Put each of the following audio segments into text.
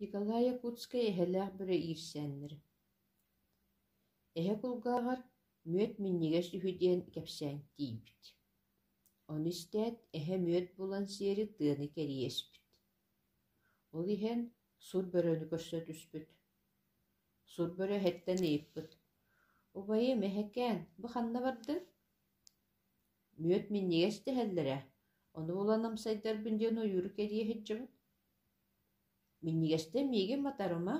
Николай Якутскай эһэлээх бөрө иирсээннэрэ Эһэ кулгааҕар мүөт минньигэс үһү диэн кэпсээн тиийбит. Ону истээт, эһэ мүөт булан сиэри тыаны кэрийэ испит. Ол иһэн сур бөрөнү көрсө түспүт. Сур бөрө эһэттэн ыйыппыт: «Убайым, эһэкээн, бу ханна бардыҥ?» «Мүөт минньигэс дэһэллэрэ, ону булан амсайдарбын диэн ойууру кэрийэ сылдьабыт Минньигэстэн миигин матарыма,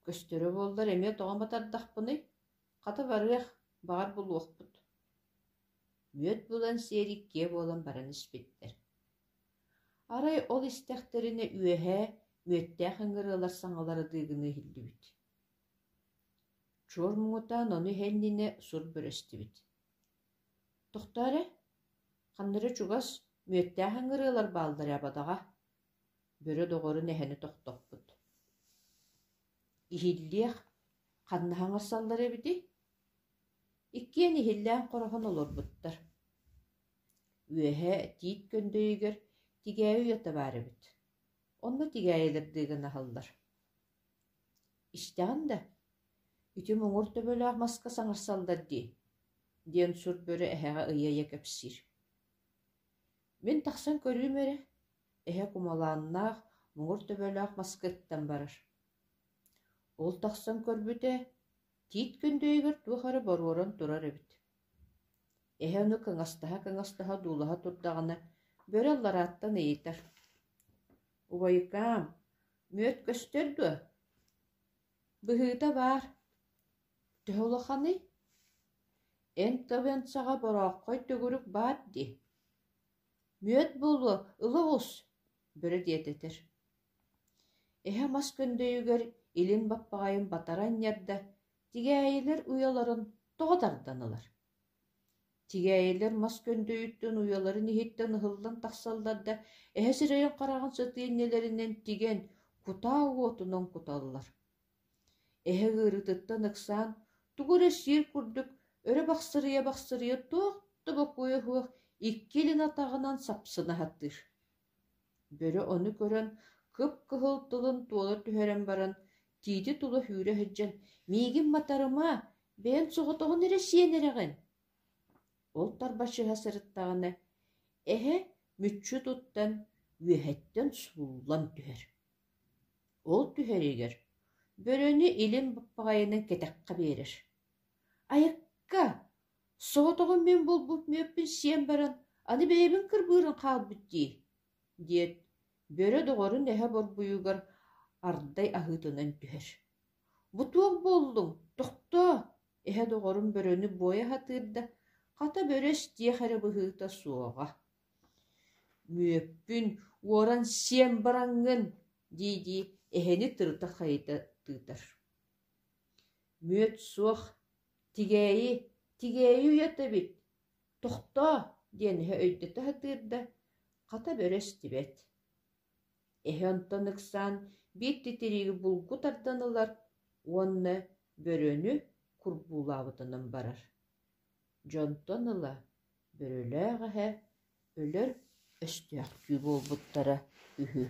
көстөрө буоллар эмиэ тоҕо матардахпыный, хата барыах, баҕар булуохпут Мүөт булан сиэри иккиэ буолан баран испиттэр. Арай ол истэхтэринэ үөһээ мүөттээх ыҥырыалар саҥалара дыыгыныы иһиллибит. Чуор муҥутаан ону иһэ иннинэ сур бөрөстүбүт. Тохтоо эрэ, ханна эрэ чугас мүөттээх ыҥырыалар бааллар ээ бадаҕа Бөрө доҕорун эһэни тохтоппут. Иһиллиэх, ханна хаҥырсаллар эбитий? Иккиэн иһиллээн хороһон олорбуттар. Үөһэ тиит көндөйүгэр тигээйи уйата баар эбит. Онно тигээйилэр дыыгынаһаллар. Истэҕин да, ити муҥур төбөлөөх маска саҥарсаллар дии, диэн сур бөрө эһэҕэ ыйа-ыйа кэпсиир. Мин тахсан көрүүм эрэ, эһэ кумалааннаах, муҥур төбөлөөх маска ыттан барар. Ол тахсан көрбүтэ, тиит көндөйүгэр туох эрэ боруоран турар эбит. Эһэ ону кыҥастаһа-кыҥастаһа дуулаһа турдаҕына, бөрө алларааттан ыйытар: «Убайыкаам, мүөт көстөр дуо?» «Быһыыта баар. Төһө улаханый?» «Эн тылын саҕа борооххой төгүрүк баар дии. Мүөт буолуо, ыла оҕус!» бөрө диэтэтэр. Эһэ мас көндөйүгэр илин баппаҕайын батара анньарда, тигээйилэр уйаларын тоҕо тардан ылар. Тигээйилэр мас көндөйүттэн уйаларын иһиттэн ыһыллан тахсаллар да, эһэ сирэйин-хараҕын сытыы иннэлэринэн тигэн, кутаа уотунан куталлар. Эһэ ыарыытыттан ыксаан, тугу эрэ сиир курдук өрө бахсырыйа-бахсырыйа туох да бокуойа суох икки илин атаҕынан сапсына сатыыр. Бөрө ону көрөн, кып-кыһыл тылын туола түһэрэн баран, тиити тула сүүрэ сылдьан: «Миигин матарыма, бэйэҥ соҕотоҕун эрэ сиэн эрэҕин!» Ол тарбачыһа сырыттаҕына, эһэ мүччү туттан, үөһэттэн сууллан түһэр. Ол түһэригэр бөрөнү илин баппаҕайынан кэтэххэ биэрэр: «Айыкка, соҕотоҕун мин булбут мүөппүн сиэн баран, аны бэйэбин кырбыырын хаалбыт дии» диэт, бөрө доҕорун эһэ борбуйугар ардай аһыытынан түһэр: «Бу туох буоллуҥ, тохтоо!» Эһэ доҕорун бөрөнү буойа сатыыр да, хата бөрө истиэх эрэ быһыыта суоҕа. «Мүөппүн уоран сиэн бараҥҥын!» дии-дии эһэни тырыта-хайыта тыытар. «Мүөт суох, тигээйи, тигээйи уйата эбит, тохтоо!» диэн эһэ өйдөтө сатыыр да, хата бөрө истибэт. Эһэ онтон ыксаан биир титириги булгу тардан ылар уонна бөрөнү курбуулаабытынан барар. Дьонтон ыла бөрөлөөх эһэ өлөр өстөөхтүү буолбуттара үһү.